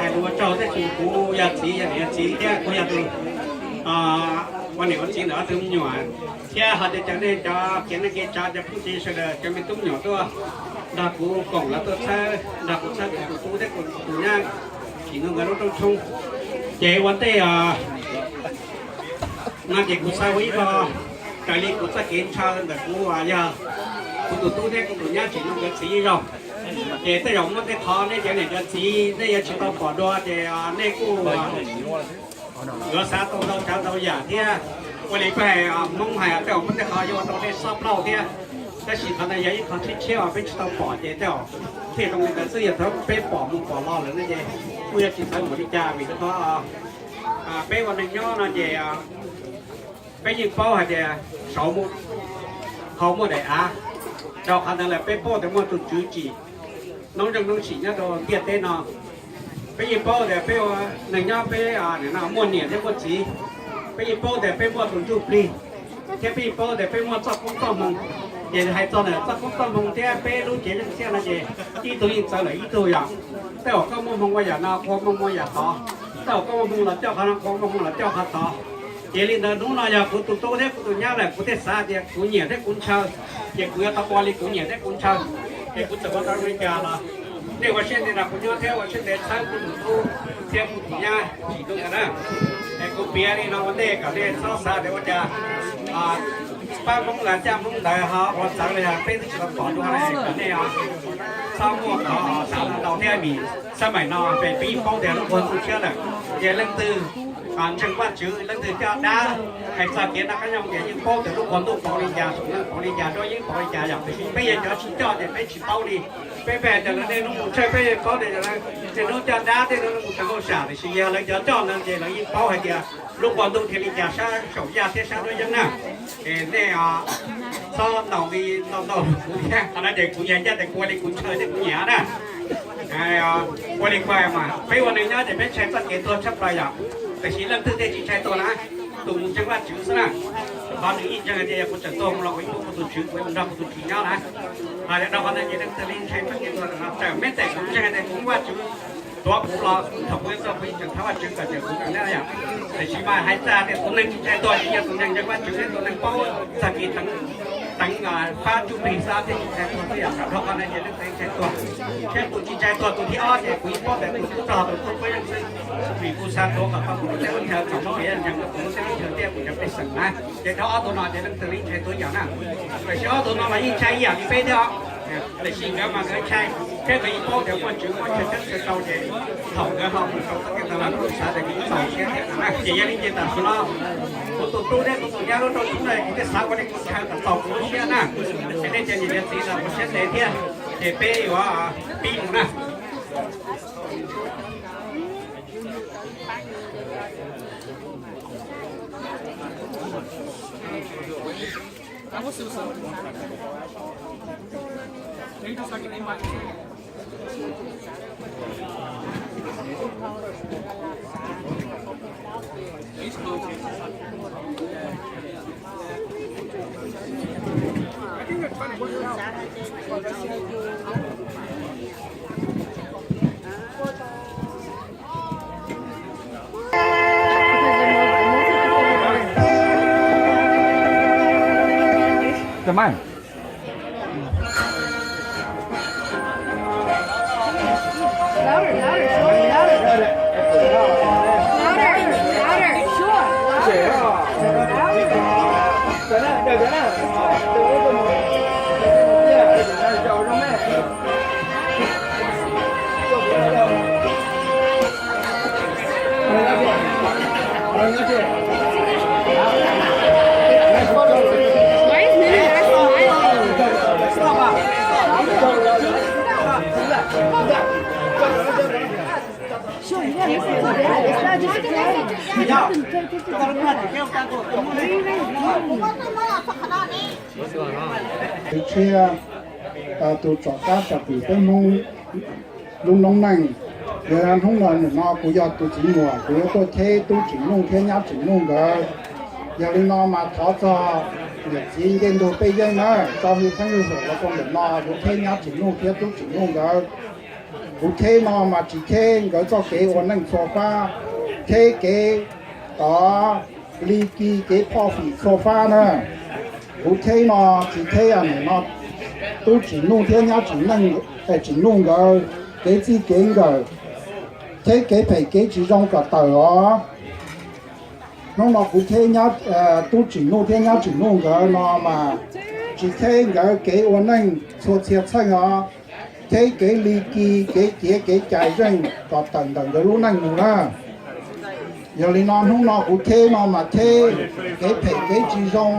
Ua tsaug thiab, kuv yog txiv, yog niam yog txiv thiab kuv yog tus ua niam ua txiv ntawm ob tug me nyuam, thiab ho tias cov nej cov kev neej kev tsav cov phooj ywg sawv daws, cov me tub me nyuam tuaj nrog kuv koom los tuaj txhawb, nrog kuv txhawb kuv tus tub thiab kuv tus nyab Tsim Nuj nkawd lub rooj tshoob. Ces ua ntej no ces kuv xav ua ib qho raws li kuv txoj kev ntshaw ntawm kuv yog kuv tus tub thiab kuv tus nyab Tsim Nuj nkawd txiv ib zaug. Ces tej zaum muaj tej qhov nej cov niam cov txiv nej yuav tsis tau pom dua ces nej kuj yuav xav tau ntau tsav ntau yam thiab. Ua li peb hais Hmoob hais tej zaum muaj tej qhov yuav ua rau nej xob plaub thiab, tab sis qhov ntawd yog ib qho tshiab tshiab uas peb tsis tau pom ces tej zaum thiaj zoo li ntawd xwb. Yog thaum peb pom mus pom los lawm no ces kuj yuav tsis txawv npaum li cas vim rau qhov peb ua neeg nyob no ces peb yeej paub hais tias saud muaj, hauv muaj daim av, rau qhov ntawd lawm peb paub tias muaj tus tswv tsim noob zeej noob sim nyob rau ntiaj teb no. Peb yeej paub tias peb ua neeg nyob peb muaj niam thiab muaj txiv, peb yeej paub tias peb muaj tus ntsuj plig, thiab peb yeej paub tias peb muaj txoj koob txoj hmoo. Ces hais txog ntawm txoj koob txoj hmoo thiab peb lub cev leej txiaj no ces ib tug yeej txawv lawm ib tug yom. Tej zaum koj muaj hmoo ua yam no, kuv muaj hmoo ua yam tod. Tej zaum koj muaj hmoo los coj qhov no, kuv muaj hmoo los coj qhov tod. Ces li ntawd hnub no yog kuv tus tub thiab kuv tus nyab lawm, kuv thiaj xav tias kuv nyiam thiab kuv ntshaw, ces kuv yuav tau ua li kuv nyiam thiab kuv ntshaw. Ces kuv txawm ua tau li cas los nej ua siab ntev nrog kuv nyob thiab ua siab ntev txhawb kuv tus tub thiab kuv tus nyab Tsim Nuj na. Es kuv piav li no ua ntej kom nej txhob xav tias ua cas pab Hmoob los caj Hmoob ntawd ho ua txawv los yog peb twb tsis tau pom dua li, kom nej txhob muaj qhov xav ntau thiab vim xab maim no peb yeej paub tias lub nkuaj ntuj tshiab lawm. Ces leej twg ntseeg Vajtswv, leej twg coj dab, hais txog kev noj qab nyob zoo ces yeej paub tias lub nkuaj ntuj pauv li cas, saum neej pauv li cas, nruab yeeb pauv li cas yom. Tiam sis peb yog cov tsis coj ces peb tsis paub li. Peb, peb hais tias lawv niaj hnub mus tshawj, peb yeej paub tias lawv niaj hnub coj dab thiab niaj hnub mus txog hauj sam, tiam sis yog lawv cov coj no ces lawv yeej paub hais tias lub nkuaj ntuj nrhiav li cas sab saum yaj thiab sab nruab yeeb na. Es nej txhob ntaus nqi ntau ntau kuv thiab, qhov no ces kuv yog ncaj ncees kuv ua li kuv ntshaw thiab kuv nyiam na. Ua li kuv hais mas peb ua neeg nyob ces peb ntshai txoj kev tuag tshaj plaws yom, tiam sis leej twg thiaj tsis ntshai tuag na? Tus mus ntseeg Vajtswv xwb na. Qhov nws yeej ntseeg hais tias yog kuv tseem tuag mus los kuv yeej muaj kuv tus Tswv, kuv yeej nrog kuv tus Tswv nyob na. Ho yog rau qhov ntawd ces leej twg li ntshai txoj kev tuag no, txawm meb txawm kuv ntseeg hais tias kuv muaj Vajtswv tuav kuv los thaum kuv yuav tuag kuv yeej tseem thov Vajtswv kom cawm kuv kom nyob yom. Tiam sis mas hais txog tias tus neeg tsis ntshai tuag ces yog tus neeg ntseeg Vajtswv thiab tus neeg paub txog kev teev fab ntsuj plig xwb thiaj tsis ntshai tuag xwb yom. Rau qhov ntawd ces leej twg ntshai tuag, thiab tus tsis ntshai tuag tus thib ob ces kuv yeej paub tias tus tub rog tus tub pab yeej xwb, vim kuv xav tuav kom tau kuv lub teb lub chaw txom nyem, nyeem kuv lub teb lub chaw thiab kuv cov pej xeem na. Ces dhau ob tug no ces leej twg li ntshai tuag yam na. Tiam sis ob tug no mas yeej ntshai ib yam li peb thiab os. Tiam sis nkawd mas nkawd ntshai thiab nkawd yeej paub tias muaj Tswv muaj chaw txhawb chaw rau ces thaum nkawd ho mus rau txoj kev ntawd los kuv xav tias kuv txaus siab thiab na. Ces yog li ces tam sim no kuv tus tub thiab kuv tus nyab lub rooj tshoob no kuv thiaj xav ua li kuv ntshaw kom txaus kuv lub siab na. Es nej cov niam cov txiv los ua siab ntev thiab, ces peb yuav pib mus na. Louder, louder, Sean, louder. Louder, louder, Sean, louder. Why is Nunu not smiling? Sure, you gotta listen to that. It's not just a Tus tshiab, tus tsom qab tsom tim peb Hmoob lub noob neej. Yog hnub no nim no kuv yog tus txiv muam, kuv yuav tuaj cheb tub Tsim Nuj thiab nyab Tsim Nuj nkawd. Yog li no mas thov txog niam txiv ncej ntug pej xeem na, tso hwj txheeb hwj huam los rau ntawm no yuav cheb nyab Tsim Nuj thiab tub Tsim Nuj nkawd. Kuv Cheb no mas tsis cheb nkawd txoj kev ua neej txhua fab, cheb kev tov li ki kev phoj fim txhua fab na. Kuv Cheb no tsis cheb nim no Tub Tsim Nuj thiab Nyab Tsim Neej, Tsim Nuj nkawd kev txij kev nkawm, cheb kev phem kev tsis zoo kom tawm os. Hnub no kuv cheb Tub Tsim Nuj thiab Nyab Tsim Nuj nkawd no mas tsis cheb nkawd kev ua neej txhua txhia txheej os, cheb kev li ki kev ciav kev cai zeej kom tawm ntawm nkawd lub neej mus na. Yog li no hnub no kuv cheb no mas cheb kev phem kev tsis zoo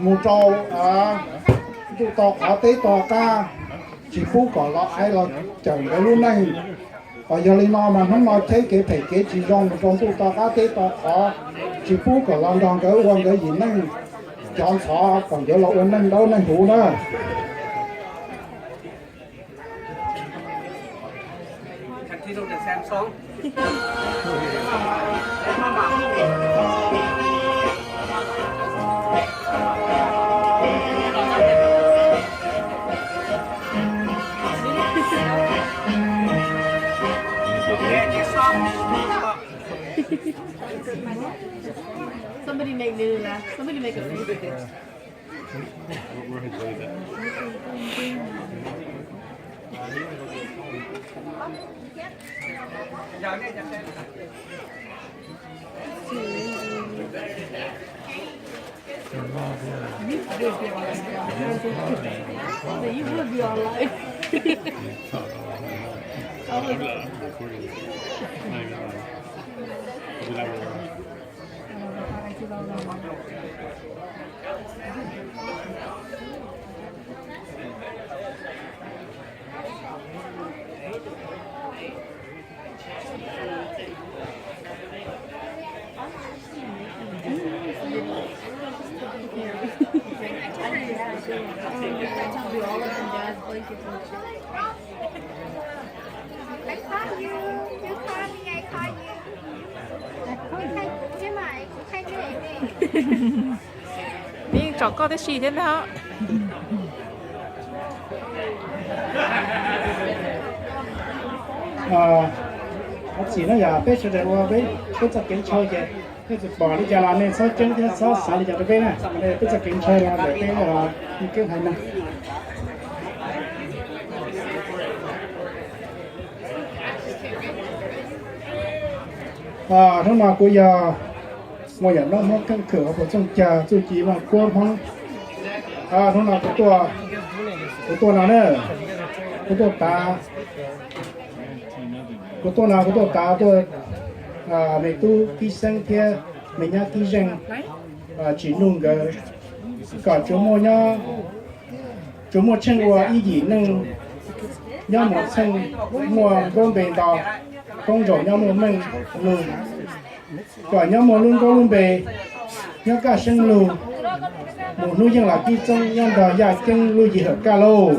mus rau ntuj to qhov teb to qab, tsis pub kom los aiv los cawm nkawd lub neej. Yog li no mas hnub no cheb kev phem kev tsis zoo mus rau ntuj to qab teb to qhov, tsis pub kom los nrog nkawd ua nkawd yim neej, cov ntxhov kom nkawd los ua neej dawb neej huv na. Somebody make Nunu laugh. Somebody make a face. Yeej tsom koj tib si thiab ntag. Ob txhim no yog peb sawv daws ua peb txoj kev ntshaw ces nej txawm pom li cas los nej txhob ceeb thiab txhob xav li cas rau peb na. Peb txoj kev ntshaw no ntawm peb keeb haiv neeg. Hnub no kuv yog Muaj Yam Nab Hmoob keeb kwm hauv paus txooj cag txuj ci Vaj Kuab Hmoob. Hnub no kuv tuaj no na, kuv tuaj tav, kuv tuaj no kuv tuaj tav tuaj me tub Kib Xeeb thiab me nyab Kib Zeej Tsim Nuj nkawd kom tsuas muaj nyob, tsuas muaj tsheej ua ib yim neej, nyob muaj tsheej muaj nkaub npe nto, koob zaum nyob muaj meej lug, kom nyob muaj lub nkaub lub npe, nyob kaj seeb lug, mus hnub yeej los kib txoob nyob nrog yaj ceeb lub yim hawm kaj lauj.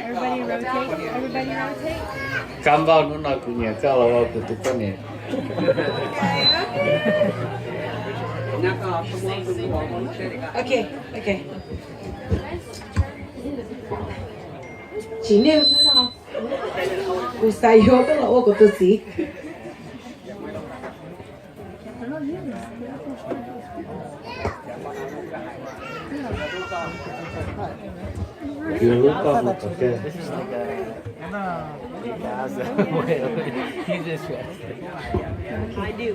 Everybody rotate, everybody rotate. Kab npauj, hnub no kuv nyiam koj los ua kuv tus poj niam. Ok, ok. Tsis niaj hnub no kuv xav yuav koj los ua kuv tus txiv.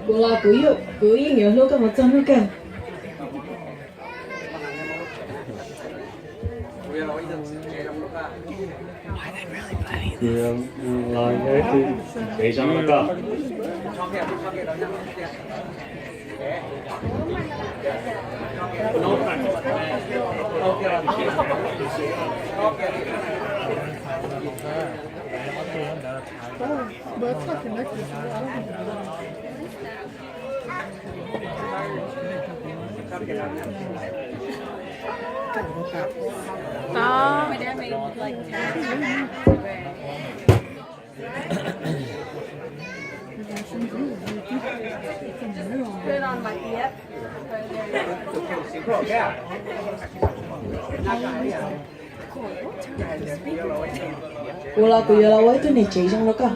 Kuv los kuv, kuv yeej yuav hlub koj mus txog hnub kawg. Los yog ib tug tsev zoo rau koj. Kuv los kuv yuav los ua ib tug niam tsev zoo rau koj.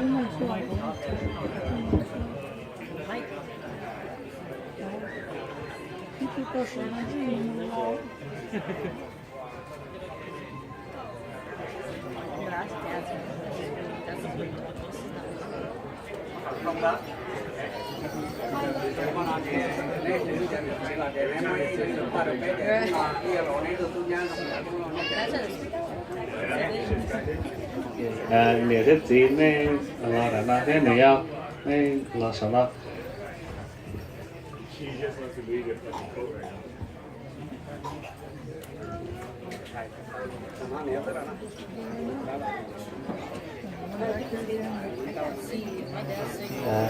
Niam thiab txiv, nej los nram no thiab, niam yau, nej los saum no.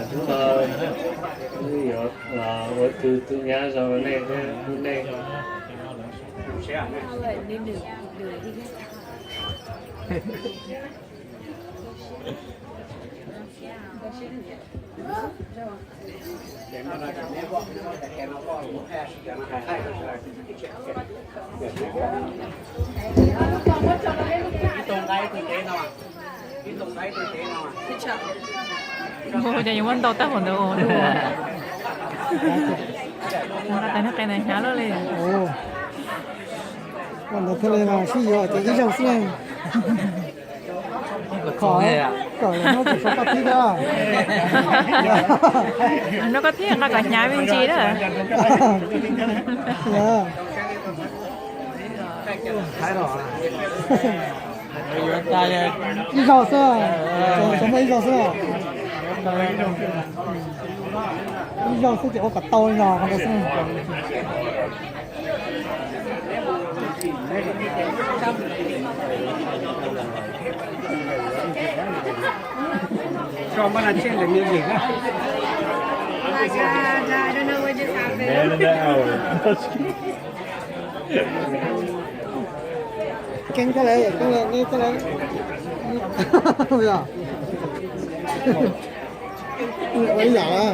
Hnub no wb yuav los ua tus tub nyab zoo rau nej thiab hlub nej. Ua cas yuav muab ntau tab hau ntawd ua luaj? Nqa tas nqe ntawd hnyav luaj li. Ntawd thiaj li sib yuav ces ib zaug xwb. Kawm los hnub tseem sau koj thiab. Hnub koj thiab nqa kom hnyav me ntsis na. Ib zaug xwb, tsuas muaj ib zaug xwb. Ib zaug xwb ces ua kom tau li no qhov ntawd xwb. Keeb thiab lawm, keeb lawm, nej thiaj li ua ib yam na.